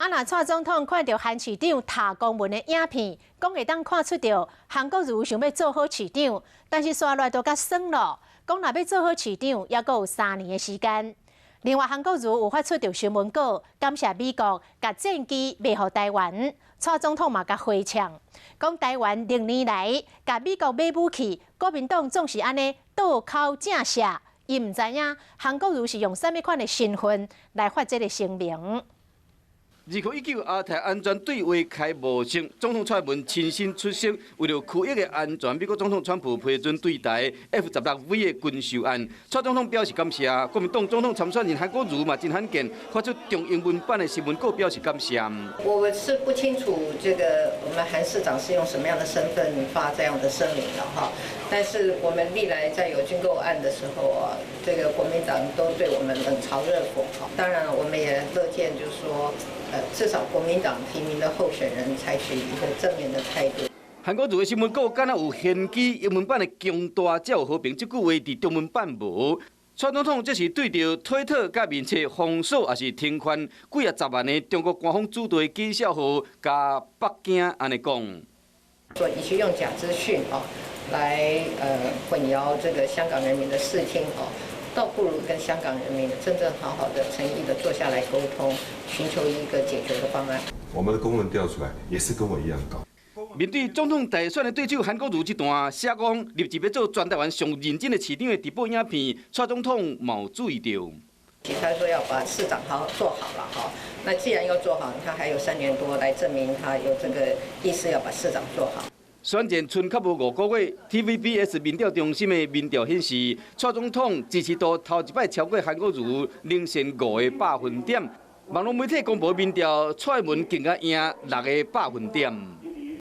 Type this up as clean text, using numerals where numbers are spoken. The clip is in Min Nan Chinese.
啊，若蔡總統看著韓市長讀公文的影片，講會當看出著韓國瑜想欲做好市長，但是煞來都較耍囉，講若欲做好市長，猶閣有3年的時間。另外，韓國瑜有發出著新聞稿，感謝美國共戰機賣予台灣。蔡總統嘛共回嗆，講台灣歷年來共美國買武器，國民黨總是按呢倒口正射，伊毋知影韓國瑜是用啥物款的身份來發這个聲明。2019亞太安全對話開幕式，總統蔡英文親身出席，為著區域的安全，美國總統川普批准對台 F-16V 的軍售案，蔡總統表示感謝。國民黨總統參選人韓國瑜嘛真罕見，發出中英文版的新聞稿表示感謝。我是不清楚這個我們韓市長是用什麼樣的身份發這樣的聲明的哈，但是我們歷來在有軍購案的時候啊，這個國民黨都對我們冷嘲熱諷哈。當然我們也樂見就是說，至少國民黨提名的候選人採取一個正面的態度。韓國瑜的新聞稿敢若有玄機，英文版的強大才有和平這句話佇中文版無。蔡總統這是對著推特佮面冊封鎖，抑是停權幾仔十萬的中國官方主導的假消息，共北京按呢講。說與其用假資訊哦，來混淆這個香港人民的視聽哦，倒不如跟香港人民真正好好的、誠意的坐下來溝通，尋求一個解決的方案。我們的公文調出來也是跟我一樣高。面對總統大選的對手韓國瑜這段寫講立志欲做全台灣上認真的市長的直播影片，蔡總統嘛有注意著。他說要把市長好好做好了哈，那既然要做好，他還有3年多來證明他有這個意思要把市長做好。選戰賰較無5個月，TVBS 民調中心的民調顯示，蔡總統支持度頭一擺超過韓國瑜，領先5個百分點。網路媒體公布民調，蔡英文更加贏6個百分點。